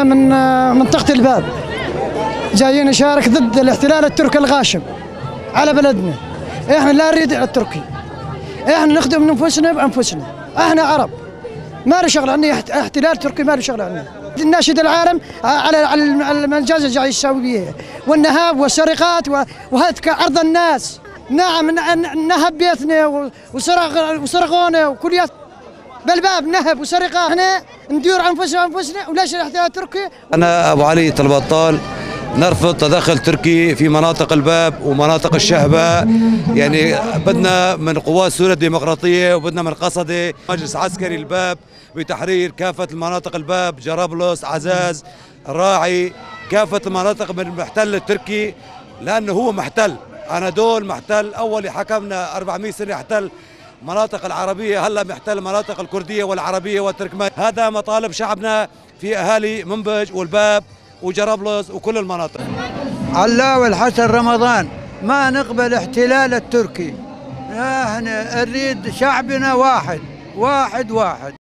من منطقة الباب، جايين نشارك ضد الاحتلال التركي الغاشم على بلدنا. احنا لا نريد التركي، احنا نخدم نفسنا بانفسنا، احنا عرب ما له شغل عندنا احتلال تركي، ما له شغل عندنا. نناشد العالم على المنجزة جاي يسوي بيها والنهاب والسرقات وهتك عرض الناس. نعم، نهب بيتنا وسرقونا وكليات بالباب، نهب وسرقة. احنا ندير انفسنا انفسنا، وليش الاحتلال التركي؟ انا ابو علي البطال، نرفض تدخل تركي في مناطق الباب ومناطق الشهباء. يعني بدنا من قوات سوريا الديمقراطية وبدنا من قصدي مجلس عسكري الباب بتحرير كافة المناطق الباب، جرابلس، عزاز، راعي، كافة المناطق من المحتل التركي، لأنه هو محتل. أنادول محتل، أول حكمنا 400 سنة احتل مناطق العربية، هلا محتل مناطق الكردية والعربية والتركمان. هذا مطالب شعبنا في أهالي منبج والباب وجرابلس وكل المناطق. علاوي الحسن رمضان، ما نقبل احتلال التركي، احنا نريد شعبنا واحد واحد واحد.